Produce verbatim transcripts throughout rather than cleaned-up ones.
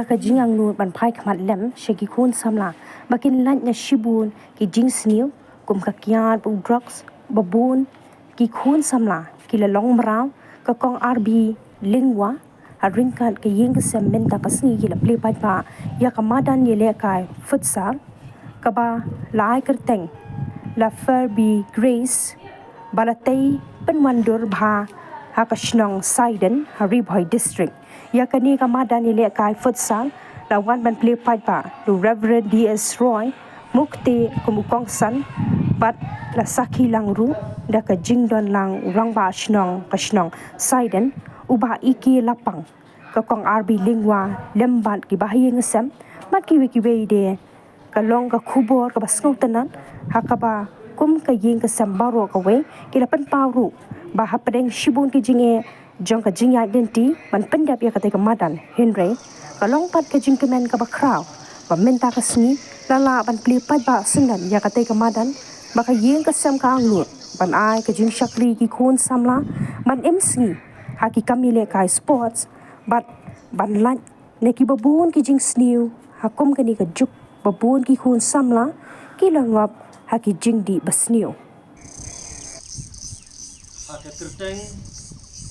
Ka jingangnud ban phai khmat lem sha ki khun samla ba kin lait na shibun ki jingsniew kum ka kiad bad drugs, ba bun ki khun samla ki la long mraw. Ka Kong R B Lyngwa, ha ryngkat ka ïing ka sem mynta ka sngi ki la plie paidbah ïa ka madan ïalehkai futsal kaba la ai kyrteng La Furby Grace, ba la tei pynwandur bha ha ka shnong Saiden ha Ri Bhoi District. Ïa kane ka madan ïalehkai futsal la wan ban plie paidbah da u Reverend D S Roy, Mukti kum u kongsan, bad la sakhi lang ruh da ka jingdon lang u rangbah shnong ka shnong Saiden, u Bah Iki Lapang, ka Kong R B Lyngwa, lem bad ki bahaïing sem bad kiwei kiwei de. Ka long ka khubor kaba sngewtynnat ha kaba kum ka ïing ka sem baroh kawei ki la pynpaw ruh ba hapdeng shibun ki jingeh jong ka jingïaid lynti ban pyndep ïa katei ka madan, hynrei ka long pat ka jingkmen kaba khraw ba mynta ka sngi la lah ban plie paidbah syndon ïa katei ka madan, ba ka ïing ka sem ka angnud ban ai ka jingshakri ki khun samla ban im sngi ha ki kam ïalehkai sports, bad ban lait na kiba bun ki jingsniew. Ha kum kane ka juk ba bun ki khun samla ki la ngop ha ki jingdih basniew. Ha ka kyrteng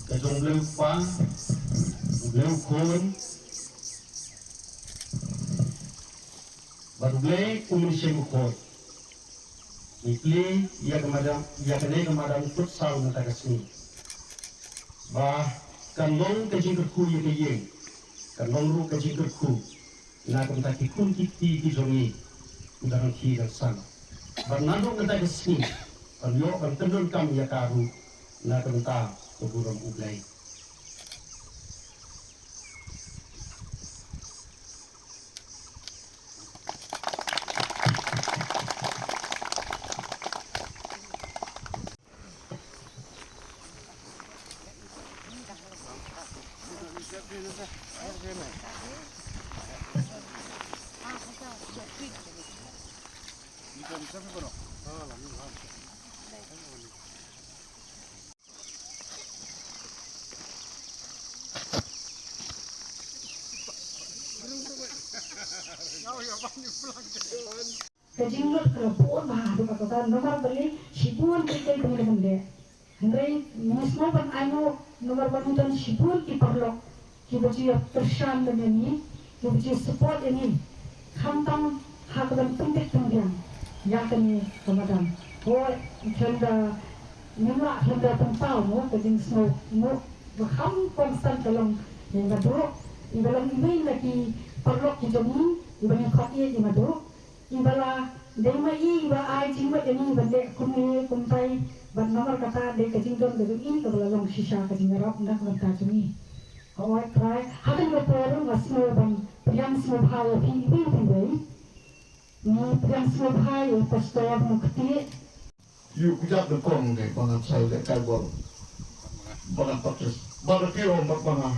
ka jong U Blei U Kpa, U Blei U Khun, bad U Blei U Mynsiem Bakhuid, ngi plie ïa ka madan, ïa kane ka madan futsal mynta ka sngi, ba kan long ka jingkyrkhu ïa ka ïing, kan long ruh ka jingkyrkhu na ka bynta ki khun ki kti ki jong ngi, ki dang rangki dang san. Bad naduh mynta ka sngi kan ïoh ban pyndonkam ïa ka ruh na ka bynta ka burom U Blei. Ka jinglut ka la bun bha haduh katta, namar balei shibun ki kynthei ki la ban leh. Hynrei ngi sngewbha ban ainguh namar ba ngi don shibun ki paralok kiba ju ïa kyrshan ban ïa ngi, kiba ju support ïa ngi, khamtam ha ka ban pyntip pynbiang ïa kane ka madan. Hooid, khlem da ngim lah khlem da pynpaw mo ka jingsngewnguh ba kham kongsan ka long ïa i Maduh, iba long iwei na ki paralok ki jong ngi iba ngi khot ïa i Maduh. Iba la dei ma i iba ai jingmut ïa ngi ban leh kumne kumtai, bad namar kata dei ka jingdon ka jong i kaba la long shisha ka jingïarap na ka bynta jong ngi. Hooid Trai, ha kane ka por nga sngew ban pdiang sngewbha ïa phi iwei pa iwei. Ngi pdiang sngewbha ïa i Pastor Mukti. Ïa u kjat nyngkong ne ba ngan sa lehkai bol. Ba ngan practice. Ba ka tiro mat ba nga.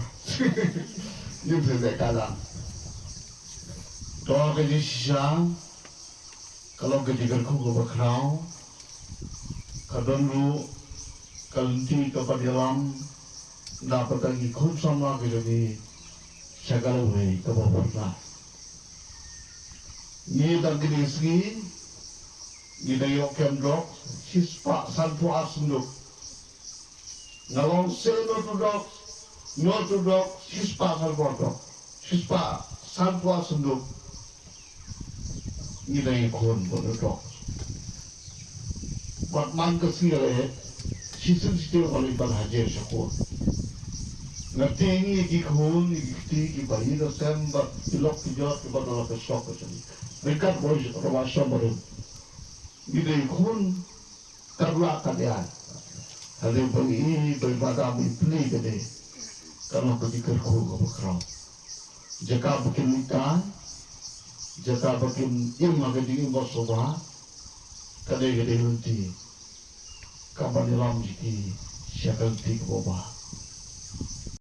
Ïa u lehkai lang. To ka jingshisha ka long ka jingkyrkhu kaba khraw. Ka don ruh ka lynti kaba ïalam na ka bynta ki khun samla ki jong ngi sha ka lawei kaba pyrshah. Ngi dang kine ki sngi ngi dang ïoh kem drok shispah sanphew ar synduk. Nga long say no to drugs, no to drugs, shispah sanphew ar drok, shispah sanphew ar synduk. Ngi dang ïakhun bad u drok. Bad man ka sngi leh shisien shisien ban leit ban hajer sha khun. Nga tieng ïa ki khun, ïa ki kti, ki bahaïing sem bad ki lok ki jot kiba don la ka shop ka jong ngi. Ryngkat bad u Rabashong Barim ngi dang ïakhun. Katba lah kat ïa. Hynrei ba ngi i ba i Madam i plie ka dei, ka long ka jingkyrkhu kaba khraw. Jaka ba kin leit kai, jaka ba kin im ha ka jingim ba sngewbha, ka dei ka dei lynti kaba ïalam jong ki sha ka lynti kaba bha.